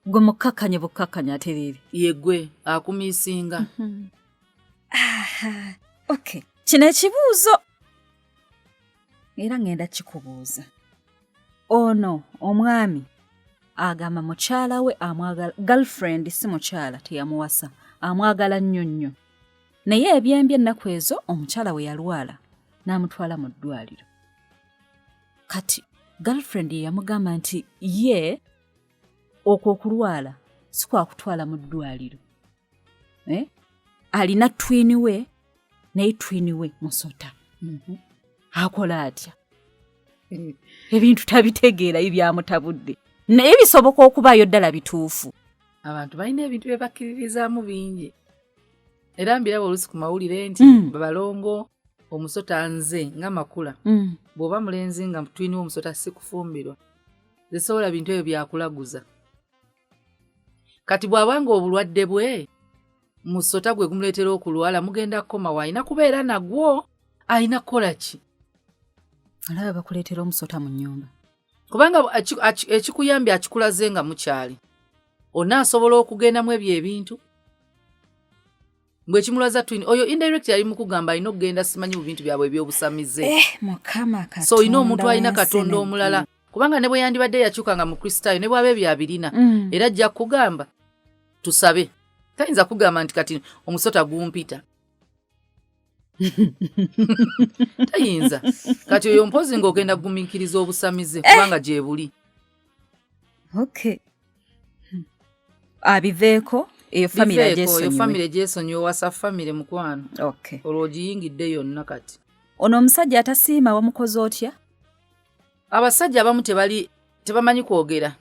Gwe mukkakkanye bukkakkanye atereere.
Yeggwe akumisinga.
Okay, kino ekibuuzo era ŋŋenda kikubuuza. Ono omwami agamba mukyala we amwagala, girlfriend, si mukyala, teyamuwasa, amwagala nnyo nnyo, naye ebyembi ennaku ezo omukyala we yalwala n'amutwala mu ddwaliro. Kati girlfriend ye yamugamba nti ye okwo okulwala si kwakutwala mu ddwaliro, eh? Alina twin we, naye twin we musota. Akola atya? Ebintu tabitegeerayo, byamutabudde, naye bisoboka okubaayo ddala bituufu?
Abantu balina ebintu bye bakkiririzaamu bingi, era mbiraba oluusi ku mawulire nti babalongo omusota. Nze nga makula, bw'oba mulenzi nga twin omusota, sikufumbirwa, zisobola bintu ebyo byakulaguza. Kati bw'abanga obulwadde bwe musota gwe gumuleetera okulwala, mugenda kukomawo, alina kubeera nagwo, alina kukola ki?
Alaba bakuleetera omusota mu nnyumba.
Kubanga ekikuyambye akikulaze nga mukyali, onaasobola okugendamu ebyo ebintu mbwekimulwaza twin oyo, indirect ali mukugamba alina okugenda simanyi mu bintu byabwe ebyobusamize.
Eh, Mukama Katonda.
So olina omuntu alina
w'ensi
Katonda
n'eggulu.
omulala, kubanga ne bwe yandibadde yakyuka nga Mukristaayo, ne bwaba ebyo abirina, era ajja kugamba tusabe. Tayinza kugamba nti kati omusota gumpita, tayinza. Kati oyo mpozi ng'ogenda kugumiikiriza obusamize, kubanga gye buli.
Okay, abiveeko eyo famire.
Biveeko, eyo
agyesonyiwe.
Famire gyesonyiwe, wasa famire, mukwano. Olwo ogiyingidde yonna kati.
Ono omusajja atasiima wamukoze otya?
Abasajja abamu tebali, tebamanyi kwogera.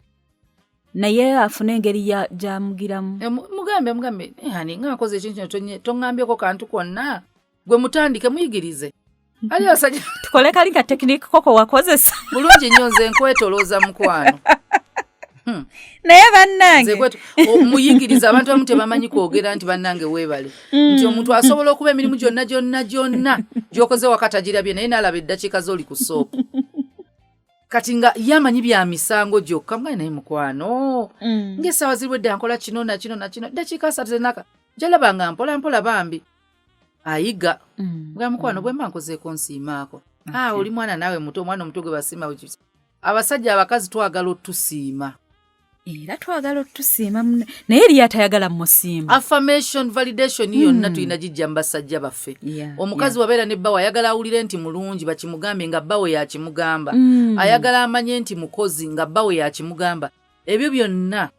Naye afune engeri gyamugiramu.
E, mugambe, mugambe, "Eh, honey, nga nkoze ekintu kino, toŋŋambyeko kantu konna." Gwe mutandike, muyigirize ali abasajja.
Tukole kali ka technique koko wakozesa.
Bulungi nnyo, nze nkwetolooza, mukwano.
Naye
Nze
bannange,
muyigirize. Abantu abamu tebamanyi kwogera nti bannange weebale, nti omuntu asobola okuba emirimu gyonna gyonna gyonna gy'okoze waka tagirabye, naye n'alaba eddakiika z'oli ku soap. Kati nga ye amanyi bya misango gyokka, mwana naye mukwano, ng'essaawa ziri bwedda, nkola kino na kino na kino, ddakiika 30 zenaka jalaba nga mpola mpola bambi ayiga. Nga mukwano, bwe mba nkozeeko nsiimaako. Ah, oli mwana naawe muto, omwana omuto gwe basiima bwe kiti. Abasajja, abakazi twagala otusiima.
Era twagala otusiima naye eriyo atayagala mumusiima.
Affirmation, validation yonna tulina gijja mu basajja baffe. Omukazi wabeera ne bbawe, ayagala awulire nti mulungi, bakimugambe nga bbawe yakimugamba. Ayagala amanye nti mukozi nga bbawe yakimugamba. Ebyo byonna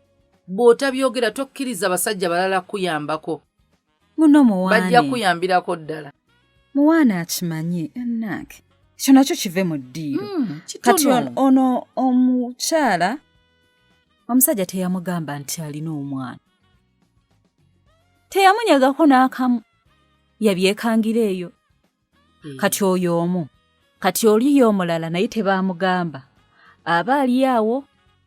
bw'otabyogera, tokkiriza basajja balala kuyambako.
Muno
Bajja
muwaane.
Kuyambirako ddala.
Muwaane akimanye enange, ekyo nakyo kive mu ddiiro. Kati
Kitono.
ono omukyala, omusajja teyamugamba nti alina omwana, teyamunyagako n'akamu, yabyekangira eyo. Kati oyo omu, kati oliyo omulala naye tebaamugamba, aba ali awo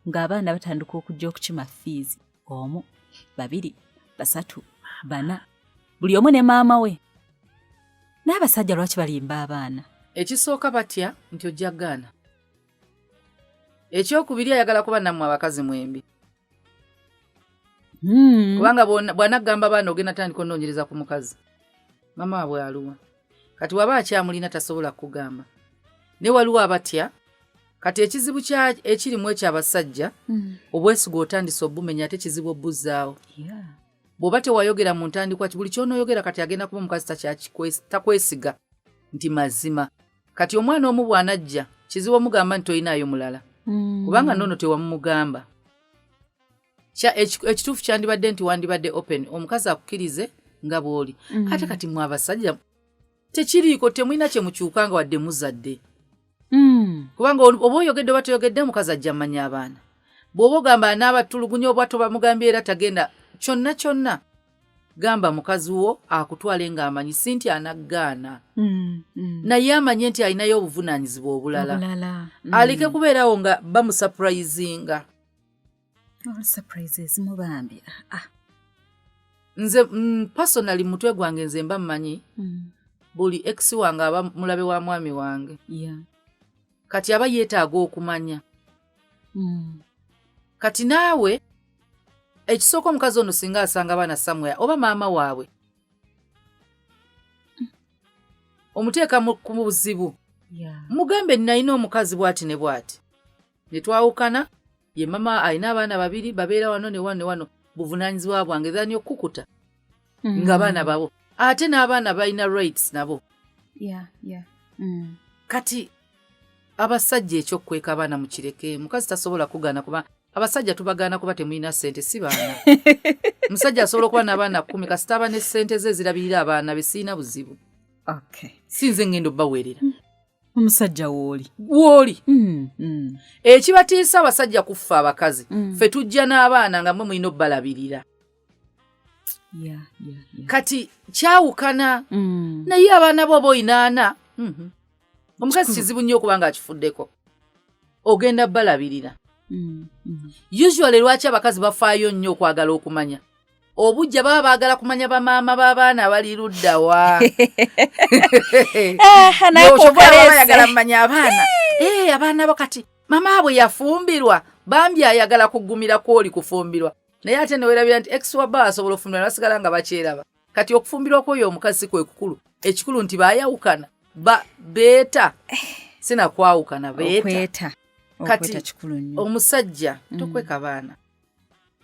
ng'abaana batandika okujja okukima fees, omu, babiri, basatu, bana, buli omu ne maama we. N'abasajja lwaki balimba abaana?
Ekisooka, batya nti ojja gaana. Ekyokubiri, ayagala kuba nammwe abakazi mwembi. Kubanga bw'anagamba abaana, ogenda tandika onoonyereza ku mukazi, mama waabwe aluwa. Kati waba akyamulina, tasobola kukugamba. Naye waliwo abatya. Kati ekizibu ekirimu ekyo, abasajja, obwesiga otandise obumenya, ate kizibu obbuzaawo. Bw'oba tewayogera mu ntandikwa, buli ky'onooyogera kati agenda kuba omukazi takwesiga nti mazima. Kati omwana omu bw'anajja, kizibu omugamba nti toyinaayo mulala, kubanga noono tewamumugamba. Ekituufu kyandibadde nti wandibadde open, omukazi akukkirize nga bw'oli. Ate kati mwe abasajja tekiriiko, temulina kye mukyuka nga wadde muzadde. Kubanga oba oyogedde oba toyogedde, omukazi ajja mmanya abaana. Bw'oba ogamba anaabatulugunya oba tobamugambye, era tagenda. Kyonna kyonna gamba mukazi wo akutwale ng'amanyi, si nti anaggaana, naye amanye nti alinayo obuvunaanyizibwa obulala.
Obulala.
Aleke kubeerawo nga bamusurprisinga.
Oh, surprises mubambi. Ah, ah.
Nze personally, mu mutwe gwange nze mba mmanyi buli ex wange aba mulabe wa mwami wange. Kati aba yeetaaga okumanya. Kati naawe ekisooka, omukazi ono singa asanga abaana somewhere oba maama waabwe, omuteeka ku buzibu. Mugambe, nalina omukazi bw'ati ne bw'ati ne twawukana, ye mama alina abaana babiri, babeera wano ne wano ne wano, buvunaanyizibwa bwange thani okukukuta nga baana babo, ate n'abaana balina rights nabo.
Yeah.
Kati abasajja ekyokukweka abaana mukireke. Mukazi tasobola kugaana, kuba abasajja tubagaana kuba temulina ssente, si baana. Musajja asobola okuba n'abaana 10, kasita aba ne ssente ze ezirabirira abaana be, siina buzibu. Si nze ngenda obbaweerera.
Omusajja wooli.
Wooli. Ekibatiisa abasajja kuffa abakazi, ffe tujja n'abaana nga mwe mulina obbalabirira. Kati kyawukana. Naye abaana bo oba oyinaana, Omukazi kizibu nnyo okuba nga akifuddeko, ogenda balabirira. Usually lwaki abakazi bafaayo nnyo okwagala okumanya obujja? Baba baagala kumanya bamaama b'abaana bali luddawa.
Naye
bayagala mumanya abaana. Eh, abaana bo kati mama bwe yafumbirwa, bambi ayagala kugumira kwoli kufumbirwa, naye ate newerabira nti ex wa bba asobola okufumbirwa ne basigala nga bakyeraba. Kati okufumbirwa kwoyo omukazi si kwe kukulu, ekikulu nti baayawukana, beeta, sinakwawukana, beeta.
Okweta.
Kati
Okweta kikulu nnyo.
omusajja tokweka baana.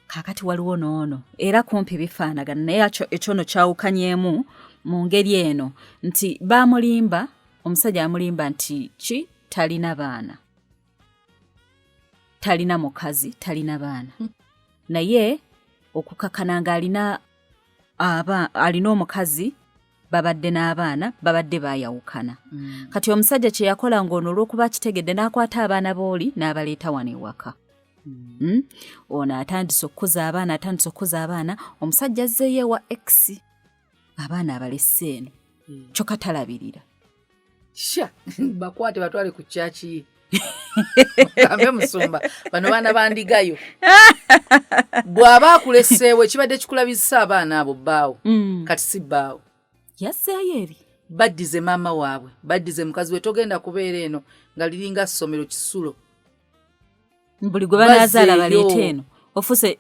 Kaakati waliwo n'ono era kumpi bifaanagana, naye ekyono kyawukanyemu mu ngeri eno nti baamulimba, omusajja amulimba nti ki, talina baana, talina mukazi, talina baana, naye okukakana ng'alina alina omukazi, babadde n'abaana, babadde baayawukana. Kati omusajja kye yakola ng'ono olw'okuba akitegedde, n'akwata abaana b'oli n'abaleeta wano ewaka. Ono atandise okukuza abaana, atandise okukuza abaana, omusajja azzeeyo ewa ex, abaana abalesse eno, kyokka talabirira.
Sha, bakwate batwale ku kyaki ye, gambe musumba bano baana bandigayo. Bw'aba akuleseewo, ekibadde kikulabisa abaana abo bbaawo, kati si bbaawo.
Yazzeeyo eri.
Baddize maama waabwe, baddize mukazi we. Togenda kubeera eno nga liringa ssomero kisulo.
Buli gwe banaazaala
Bazzeeyo.
baleete eno.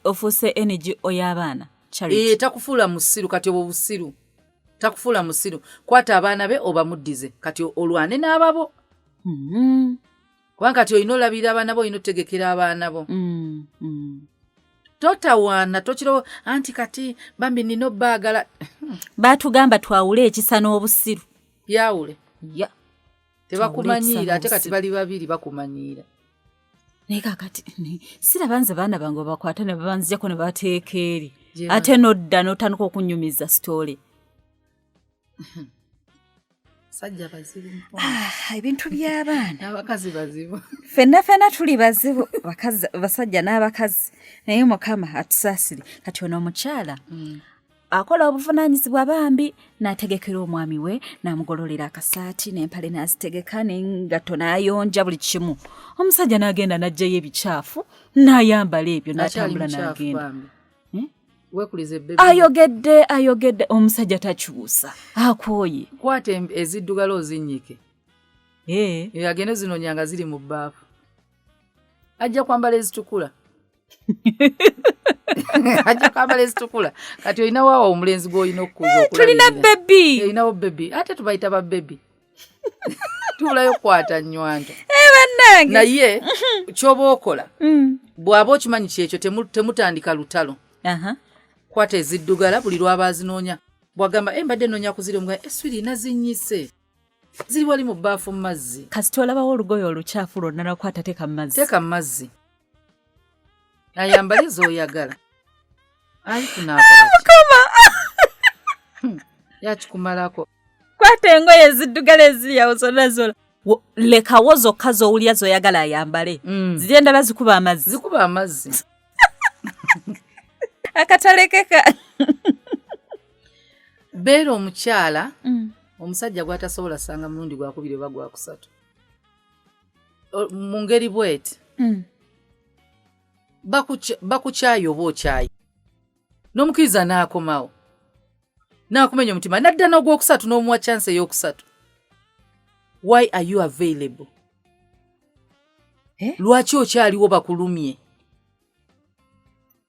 Ofuuse NGO y'abaana. Charity.
Eh, takufuula musiru. Kati obwo busiru, takufuula musiru. Kwata abaana be obamuddize, kati olwane n'ababo, kubanga kati olina olabirira abaana bo, olina otegekera abaana bo. Totawaana, tokiro anti kati bambi nina obbaagala.
Baatugamba twawule ekisa n'obusiru.
Byawule.
Ya.
Tebakumanyiira ate kati
n'obusiru.
Bali babiri bakumanyiira.
Naye kakati siraba nze baana bange babakwata ne babanzijako ne bateeka eri,
Gye
ate nodda n'otandika okunyumiza story.
Sajja bazibu.
Ah, ebintu by'abaana.
N'abakazi bazibu.
Ffenna ffenna tuli bazibu, bakazi, basajja n'abakazi, naye Mukama atusaasire. Kati ono omukyala akola obuvunaanyizibwa bambi, n'ategekera omwami we, n'amugololera akasaati n'empale n'azitegeka n'engatto n'ayonja buli kimu. Omusajja n'agenda n'aggyayo ebikyafu n'ayambala ebyo
Akyali
n'atambula
mukyafu.
N'agenda.
Bambi.
Eh?
Weekuliza ebbebi.
Ayogedde, ayogedde, omusajja takyusa, akooye.
Kwata eziddugala ozinnyike.
Eh.
Eyo agende zinoonya nga ziri mu bbaafu, ajja kwambala ezitukula, ajja kwambala ezitukula. Kati olina waawa omulenzi gw'olina okukuza.
Tulina baby.
Olinawo baby, ate tubayita ba baby, tubulayo okukwata nnywanto.
Bannange.
Naye kyoba okola, bw'aba okimanyi kyekyo, temutandika lutalo. Kwata eziddugala, buli lwaba azinoonya bwagamba, "E, mbadde noonya kuziri," omuga, "Eswiri nazinnyise, ziri wali mu bbaafu mu mazzi."
Kasita olabawo olugoye olukyafu lwonna lwakwata, teeka mu mazzi.
Teeka mu mazzi, ayambale z'oyagala. Ali tunaakola ki? Yakikumalako.
Kwata engoye eziddugala eziri awo zonna zola, lekawo zokka z'owulira z'oyagala ayambale. Ziri endala zikuba amazzi.
Zikuba amazzi.
Akatalekeka.
Beera omukyala omusajja gw'atasobola sanga mulundi gwakubiri oba gwakusatu. Mu ngeri bweti, bakukyaye oba okyaye n'omukkiriza n'akomawo n'akumenya omutima nadda n'ogwokusatu n'omuwa chance ey'okusatu, why are you available?
Eh?
Lwaki okyaliwo bakulumye?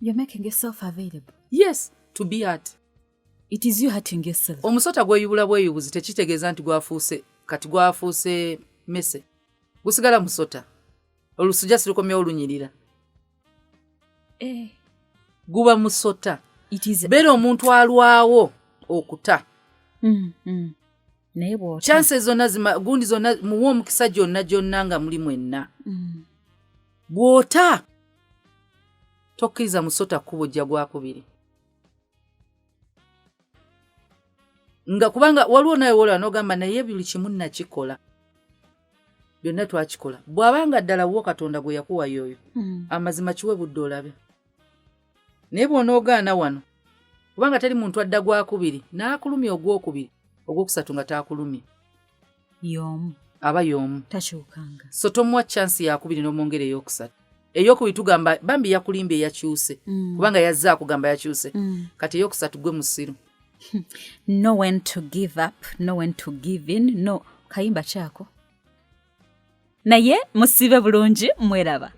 You're making yourself available.
Yes, to be at
It is you hurting yourself.
Omusota gweyubula bweyubuzi tekitegeeza nti gwafuuse, kati gwafuuse mese. Gusigala musota, olusujja sirukomyewo olunyirira.
Eh.
Guba musota.
It is
Beera omuntu alwawo okuta.
Naye bw'ota
Chances zonna gundi zonna muwe omukisa gyonna gyonna nga muli mwenna. Bw'ota tokkiriza musota kkubo jja gwakubiri nga kubanga waliwo nawe wolaba n'ogamba, naye buli kimu nakikola, byonna twakikola. Bw'abanga ddala wo Katonda gwe yakuwa yoyo, amazima kiwe budde olabe. Naye bw'onoogaana wano, kubanga teri muntu adda gwakubiri n'akulumya ogwokubiri ogwokusatu nga taakulumye.
Y'omu.
Aba y'omu.
Takyukanga.
So tomuwa chance yakubiri n'omwongera eyokusatu. Eyokubiri tugamba bambi yakulimbye, yakyuse, kubanga yazze akugamba yakyuse. Kati eyokusatu gwe musiru.
Know when to give up, know when to give in. No kayimba kyako, naye musibe bulungi, mweraba.